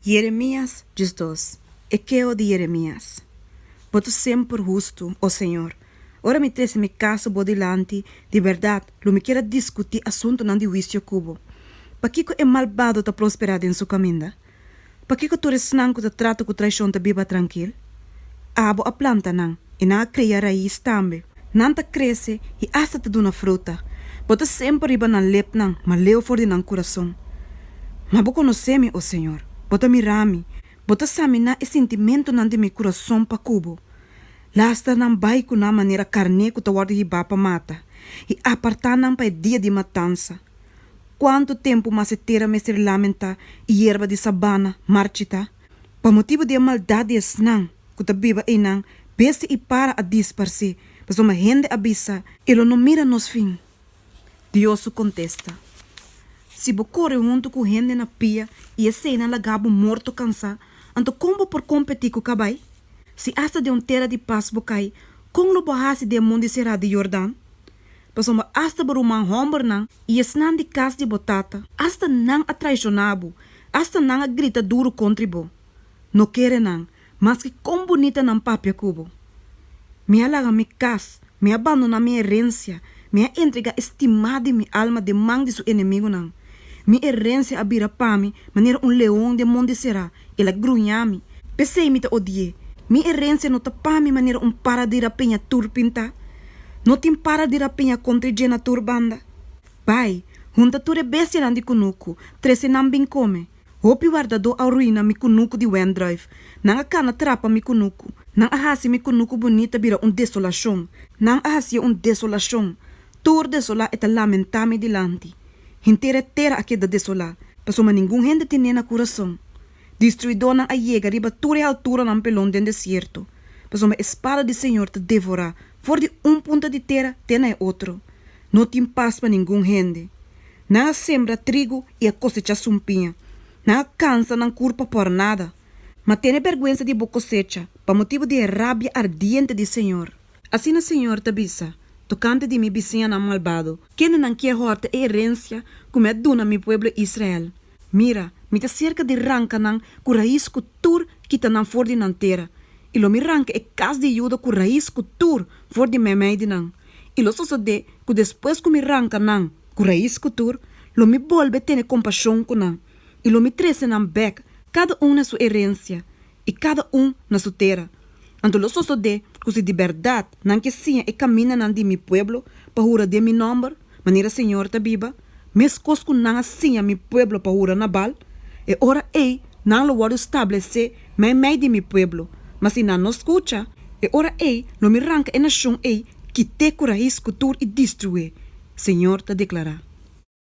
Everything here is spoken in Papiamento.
Yeremías 12, E keho di Yeremías. Bo ta semper hustu, o señor. Ora mi trese mi kaso bo dilanti, di bèrdat lo mi kier a diskutí asuntunan di huisio ku bo. Pakiko e malbado ta prosperá den su kaminda? Pakiko tur esnan ku ta trata ku traishon ta biba trankil? Abo a planta nan, i nan a kria rais tambe. Nan ta krese i asta ta duna fruta. Bo ta semper riba nan lepnan, ma leu for di nan kurason. Ma bo konosé mi, o señor, bo ta mira mi, bo ta saminá e sintimentunan di mi kurason pa ku bo. Lastra nan bai ku nan manera karné ku ta wòrdu hibá pa mata, i apartá nan pa e dia di matansa. Kuantu tempu mas e tera mester lamentá i yerba di sabana marchitá? Pa motibu di e maldat di esnan ku ta biba einan, bestia i para a disparsé, pasobra hende a bisa, E lo no mira nos fin. Dios su kontesta, Si bo kore huntu ku hende na pia i eseinan laga bo morto kansá, anto kon bo por kompetí ku kabai? Si asta den un tera di pas bo kai, kon lo bo hasi den mondi será di Jordan? Pasobra asta bo ruman hòmbernan i esnan di kas di bo tata, asta nan a traishoná bo, asta nan a grita duru kontri bo. No kere nan, maske kon bunita nan papia ku bo. Mi a laga mi kas, mi a bandoná mi herensia, mi a entregá e stimá di mi alma den man di su enemigunan. Mi herensia a bira pa mi manera un leon den mondi será, el a gruñá mi. P'esei mi ta odi'é. Mi herensia no ta pa mi manera un para di rapiña tur pintá. No tin para di rapiña kontra dje na tur banda. Bai, hunta tur e bestianan di kunuku, trese nan bin kome. Hopi wardadó a ruina mi kunuku di wendrùif. Nan a kana trapa mi kunuku. Nan a hasi mi kunuku bunita bira un desolashon. Nan a hasié un desolashon. Tur desolá e ta lamentá mi dilanti. Henter e tera a keda desolá, pasobra ningun hende ten'é na kurason. Destruidónan a yega riba tur e alturanan pelon den desierto, pasobra e spada di señor ta devorá for di un punta di tera te na e otro. No tin pas pa ningun hende. Nan a sembra trigu i a kosechá sumpiña. Nan a kansa nan kurpa por nada. Ma tene bèrgwensa di bo kosecha pa motibu di e rabia ardiente di señor. Asina señor ta bisa tokante di mi bisiñanan malbado, kendenan kier hòrta e herensia ku mi a duna mi pueblo Israel, Mira, mi ta serka di ranka nan ku rais ku tur kita nan for di nan tera, i lo mi ranka e kas di Juda ku rais ku tur for di meimei di nan. I lo sosodé ku despues ku mi ranka nan ku rais ku tur, lo mi bolbe tene kompashon ku nan, i lo mi trese nan bèk, kada un na su herensia, i kada un na su tera. Anto lo sosodé ku si di bèrdat nan ke siña e kamindanan di mi pueblo pa hura den mi nòmber, manera señor ta biba, meskos ku nan a siña mi pueblo pa hura na Baal, e ora ei nan lo wòrdu stablesé meimei di mi pueblo, ma si nan no skucha, e ora ei lo mi ranka e nashon ei kit'é ku rais ku tur i destrué, señor ta deklará.